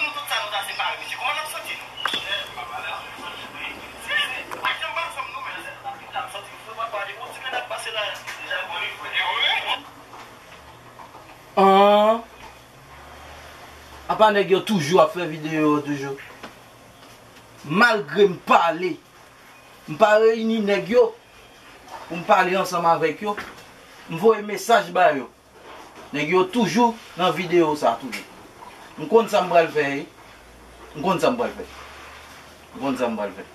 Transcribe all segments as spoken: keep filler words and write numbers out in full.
Nou tout sa nou ta separe, mesye, kòman n ap santi nou? Mwen janm pa ansanm nou menm. N ap santi fou, papa, depi yon ti grenn ap pase la. An, apa nèg yo toujou ap fè videyo yo toujou? Malgre m pale, m pa reyini nèg yo pou m pale ansanm avèk yo, m voye mesaj ba yo. Nèg yo toujou nan videyo sa toujou. M konn sa m pral fè, wi. M konn sa m pral fè. M konn sa m pral fè.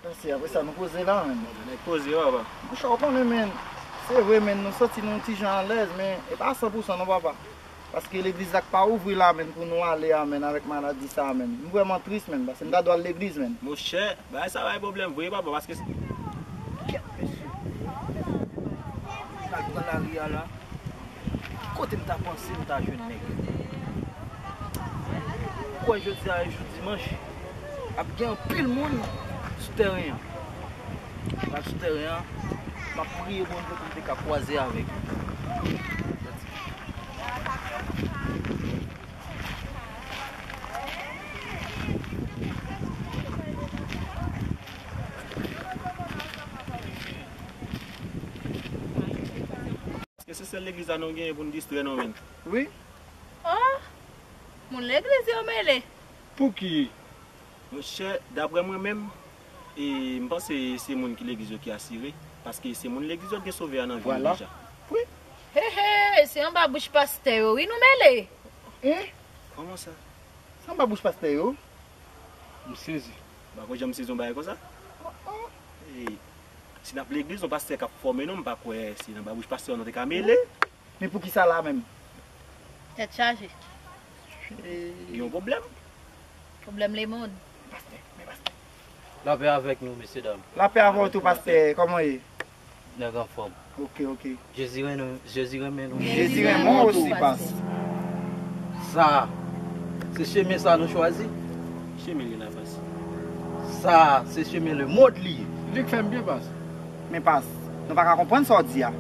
Pase, apre sa, nou poze la, menn. Nèg poze, papa. Monchè, w konnen, menn, se vre, menn, nou santi nou yon ti jan alèz, men e pa san pou san non, papa. Paske legliz la k pa ouvri la, menn, pou nou ale a, menn, avèk maladi sa a, menn. M vrèman tris, menn, paske m ta dwe al legliz, menn. Monchè, bagay sa bay pwoblèm vre, papa, paske kèt, mesye. N al pran lari a la. Kote m ta panse m ta jwenn nèg yo? Ou kwè jodi a e jou dimanch, ap gen anpil moun sou tèren an. M al sou tèren an, m ap priye Bondye pou m te ka kwaze avèk yo. Èske se sèl legliz la nou genyen pou n distrè nou menm? Wi. Oh! Moun legliz yo mele. Pouki? Monchè, daprè mwen menm, e, m panse se moun ki legliz yo ki asire, paske se moun legliz yo ki gen Sovè a nan vi yo deja. Wi. He, he, se anba bouch pastè yo, wi, nou mele. Hein? Kòman sa? Se anba bouch pastè yo? M sezi. M pa konn janm sezi yon bagay konsa. E, si n ap legliz, yon pastè k ap fòme nou, m pa kwè se anba bouch pastè yo nou te ka mele. Men poukisa la menm? Tèt chaje. Gen yon pwoblèm? Pwoblèm lemonn. Pastè, men pastè. Lapè avèk nou, mesye dam. Lapè avè w tou, pastè. Kòman w ye? Nèg anfòm. Ok, ok. Jezi renmen nou, Jezi renmen nou. Jezi renmen w osi, pas. Sa, se chemen sa nou chwazi? Chemen li la, pas. Sa, se chemen lemonn li ye. Li k fè m byen, pas. Men pas, nou pa ka konprann sa w di a.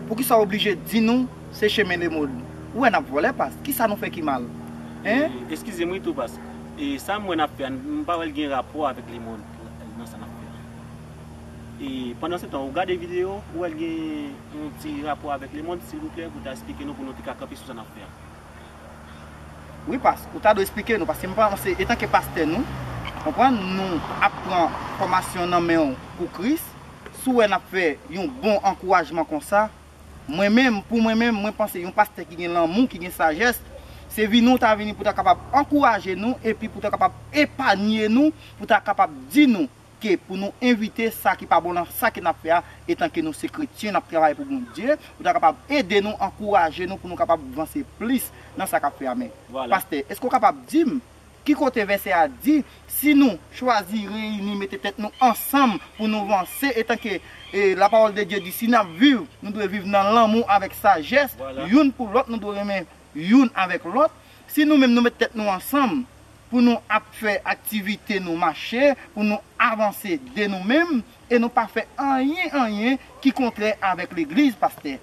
Poukisa w oblije di nou se chemen lemonn? Ou wè n ap vòlè, pas? Kisa nou fè ki mal? Hein? E, eskize m wi tou, pas. E sa m wè n ap fè a, m pa wè l gen rapò avèk lemonn nan sa n ap fè a. E pandan se tan, ou gade videyo, ou wè l gen yon ti rapò avèk lemonn, silvouplè, pou ta esplike nou, pou nou te ka kanpe sou sa n ap fè a. Wi, pas, ou ta dwe esplike nou, paske m panse, etanke pastè nou, konprann, nou ap pran fòmasyon nan men w pou Kris, si w wè n ap fè yon bon ankourajman konsa, mwen menm, pou mwen menm, mwen panse yon pastè ki gen lanmou, ki gen sajès, se vini w ta vini pou ta kapab ankouraje nou, epi pou ta kapab epanye nou, pou ta kapab di nou, ke pou nou evite sa ki pa bon nan sa ke n ap fè a, etanke nou se kretyen, n ap travay pou Bondye, pou ta kapab ede nou, ankouraje nou, pou nou kapab vanse plis nan sa k ap fè a. Men, pastè, èske w kapab di m ki kote vèsè a di, si nou chwazi reyini, mete tèt nou ansanm pou nou vanse, etanke, e, la parole de Dieu di, si n ap viv, nou dwe viv nan lanmou avèk sajès, youn pou lòt, nou dwe renmen youn avèk lòt. Si nou menm nou met tèt nou ansanm, pou nou ap fè aktivite nou mache, pou nou avanse de nou menm, e nou pa fè anyen, anyen ki kontrè avèk legliz, pastè.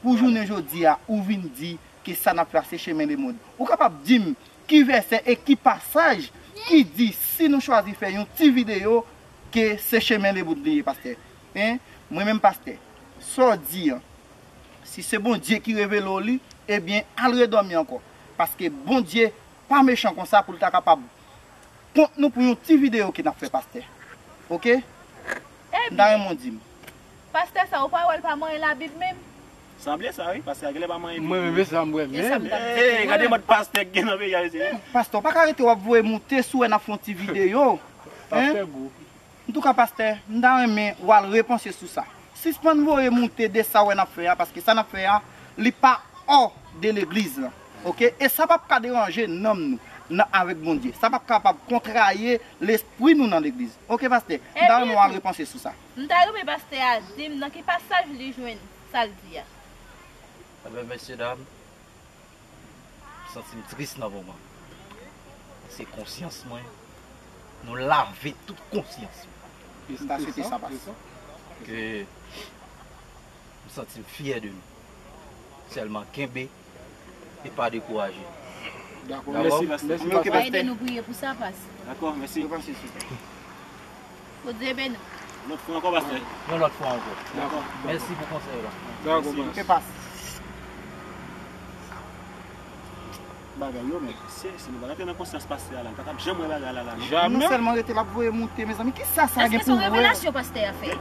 Pou jounen jodi a, ou vin di ke sa n ap fè a se chemen lemonn. Ou kapab di m ki vèsè e ki pasaj ki di si nou chwazi fè yon ti videyo ke se chemen lemonn li ye, pastè? Hein? Mwen menm, pastè, sa w di an, si se Bondye ki revele w li, ebyen, al redòmi ankò. Paske Bondye pa mechan konsa pou l ta kapab kont nou pou yon ti videyo ke n ap fè, pastè. Oke? M ta renmen w di m. Pastè sa, ou pa wè l pa manyen Labib menm? Sanble sa, wi, pastè a genlè pa manyen Bib. Mwen menm, e sa m wè menm. Gade mòd pastè k gen nan peyi a, mesye. Pastè, w pa ka rete w ap voye moute si w wè n ap fè yon ti videyo. Pastè gou. Antouka, pastè, m ta renmen w al repanse sou sa. Sispann voye moute de sa w wè n ap fè a, paske sa n ap fè a, li pa hors de legliz lan. Oke? E sa p ap ka deranje nanm nou nan, avèk Bondye. Sa p ap kapab kontraye lespri nou nan legliz. Oke, pastè? M ta renmen w al repanse sou sa. M ta renmen pastè a di m nan ki pasaj li jwenn sa l di a. Ebyen, mesye dam, m santi m tris nan moman. Se konsyans mwen. Nou lave tout konsyans nou. Felisitasyonn, pas. Ke m santi m fyè de nou. Sèlman kenbe e pa dekouraje. Dakò. Dakò. Mèsi, pastè. Mèsi, pastè. Ede nou priye pou sa, pastè. Dakò, mèsi. Bondye beni. Lòt fwa ankò, pastè. Yon lòt fwa ankò. Dakò. Mèsi pou konsèy la. Dakò, Mèsi. Ok, pastè. Bagay yo, men. Se, se nou pa rete nan konsyans pastè a la. N pa t ap janm wè bagay la la, non. Nou sèlman rete l ap voye moute, mezanmi. Ki sa sa gen pou wè? Èske se yon revelasyon pastè a fè?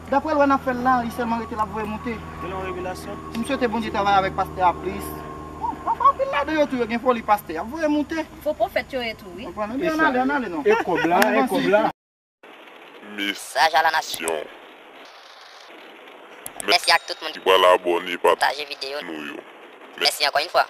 Dapre l wè n ap fè l la, li sèlman rete l ap voye moute. Gen yon revelasyon. M swete Bondye travay avèk pastè a plis. Bon, pafwa anpil ladan yo tou yo gen foli pastè ap voye moute. Fo pwofèt yo ye tou, wi. Konprann? Ebyen, ann ale, ann ale non. E kòb la, e kòb la. Mesaj a la nasyon. Mèsi ak tout moun ki pral abòne, pataje videyo nou yo. Mèsi ankò yon fwa.